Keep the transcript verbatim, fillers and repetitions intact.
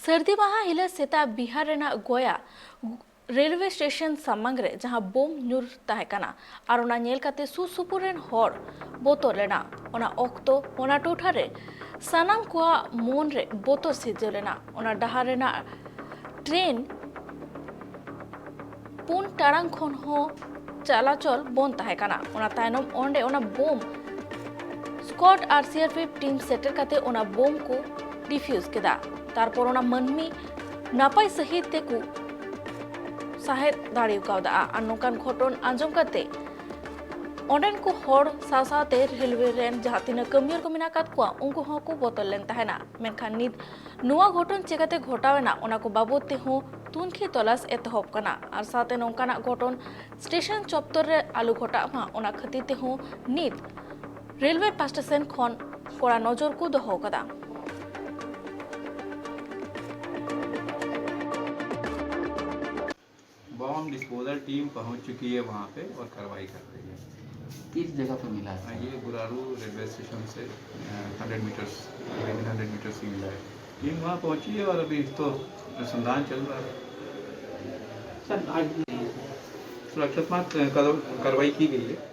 ᱥᱟᱹᱨᱫᱤ ᱢᱟᱦᱟ ᱦᱤᱞᱳᱜ ᱥᱮᱛᱟᱜ ᱵᱤᱦᱟᱨ ᱨᱮᱱᱟᱜ ᱜᱚᱭᱟ ᱨᱮᱞᱣᱮ ᱥᱴᱮᱥᱚᱱ ᱥᱟᱢᱟᱝ ᱨᱮ ᱡᱟᱦᱟᱸ ᱵᱳᱢ ᱧᱩᱨ ᱛᱟᱦᱮᱸ ᱠᱟᱱᱟ ᱟᱨ ᱚᱱᱟ ᱧᱮᱞ ᱠᱟᱛᱮ ᱥᱩᱨ ᱥᱩᱯᱩᱨ ᱨᱮᱱ ᱦᱚᱲ ᱵᱚᱛᱚᱨ ᱞᱮᱱᱟ᱾ ᱚᱱᱟ ᱚᱠᱛᱚ ᱚᱱᱟ ᱴᱚᱴᱷᱟ ᱨᱮ ᱥᱟᱱᱟᱢ ᱠᱚᱣᱟᱜ ᱢᱚᱱ ᱨᱮ ᱵᱚᱛᱚᱨ ᱥᱤᱨᱡᱟᱹᱣ ᱞᱮᱱᱟ᱾ ᱚᱱᱟ ᱰᱟᱦᱟᱨ ᱨᱮᱱᱟᱜ ᱴᱨᱮᱱ ᱯᱩᱱ ᱴᱟᱲᱟᱝ ᱠᱷᱚᱱ ᱦᱚᱸ ᱪᱟᱞᱟᱪᱚᱞ ᱵᱚᱱᱫ ᱛᱟᱦᱮᱸ ᱠᱟᱱᱟ᱾ ᱚᱱᱟ ᱛᱟᱭᱱᱚᱢ ᱚᱸᱰᱮ ᱚᱱᱟ ᱵᱳᱢ ᱥᱠᱚᱴ ᱟᱨ ᱥᱤ ᱟᱨ ᱯᱤ ᱮᱯᱷ ᱴᱤᱢ ᱥᱮᱴᱮᱨ ᱠᱟᱛᱮ ᱚᱱᱟ ᱵᱳᱢ ᱠᱚ ᱰᱤᱯᱷᱤᱭᱩᱡᱽ ᱠᱮᱫᱟ᱾ ᱛᱟᱨᱯᱚᱨ ᱚᱱᱟ ᱢᱟᱹᱱᱢᱤ ᱱᱟᱯᱟᱭ ᱥᱟᱹᱦᱤᱡ ᱛᱮᱠᱚ ᱥᱟᱦᱮᱫ ᱫᱟᱲᱮ ᱠᱟᱣᱫᱟ᱾ ᱟᱨ ᱱᱚᱝᱠᱟᱱ ᱜᱷᱚᱴᱚᱱ ᱟᱸᱡᱚᱢ ᱠᱟᱛᱮ ᱚᱸᱰᱮᱱ ᱠᱚ ᱦᱚᱲ ᱥᱟᱶ ᱥᱟᱶᱛᱮ ᱨᱮᱞᱣᱮ ᱨᱮᱱ ᱡᱟᱦᱟᱸ ᱛᱤᱱᱟᱹᱜ ᱠᱟᱹᱢᱤᱭᱟᱹ ᱠᱚ ᱢᱮᱱᱟᱜ ᱟᱠᱟᱫ ᱠᱚᱣᱟ, ᱩᱱᱠᱩ ᱦᱚᱸᱠᱚ ᱵᱚᱛᱚᱨ ᱞᱮᱱ ᱛᱟᱦᱮᱱᱟ᱾ ᱢᱮᱱᱠᱷᱟᱱ ᱱᱤᱛ ᱱᱚᱣᱟ ᱜᱷᱚᱴᱚᱱ ᱪᱤᱠᱟᱹᱛᱮ ᱜᱷᱚᱴᱟᱣ ᱮᱱᱟ, ᱚᱱᱟ ᱠᱚ ᱵᱟᱵᱚᱫ ᱛᱮᱦᱚᱸ ᱛᱩᱱᱠᱷᱤ ᱛᱚᱞᱟᱥ ᱮᱛᱚᱦᱚᱵ ᱠᱟᱱᱟ᱾ ᱟᱨ ᱥᱟᱶᱛᱮ ᱱᱚᱝᱠᱟᱱᱟᱜ ᱜᱷᱚᱴᱚᱱ ᱥᱴᱮᱥᱚᱱ ᱪᱚᱛᱛᱚᱨ ᱨᱮ ᱟᱞᱚ ᱜᱷᱚᱴᱟᱜ ᱢᱟ, ᱚᱱᱟ ᱠᱷᱟᱹᱛᱤᱨ ᱛᱮᱦᱚᱸ ᱱᱤᱛ ᱨᱮᱞᱣᱮ ᱯᱟᱥᱴᱟ ᱥᱮᱱ ᱠᱷᱚᱱ ᱠᱚᱲᱟ ᱱᱚᱡᱚᱨ ᱠᱚ ᱫᱚᱦᱚ ᱟᱠᱟᱫᱟ᱾ बॉम्ब डिस्पोजल टीम पहुंच चुकी है वहां पे और कार्रवाई कर रही है। किस जगह पे मिला है? हाँ, ये गुरारू रेलवे स्टेशन से hundred metres, within hundred metres ही मिला है। टीम वहां पहुंची है और अभी तो अनुसंधान चल रहा है। सर, आज सुरक्षात्मक कदम, कार्रवाई की गई है।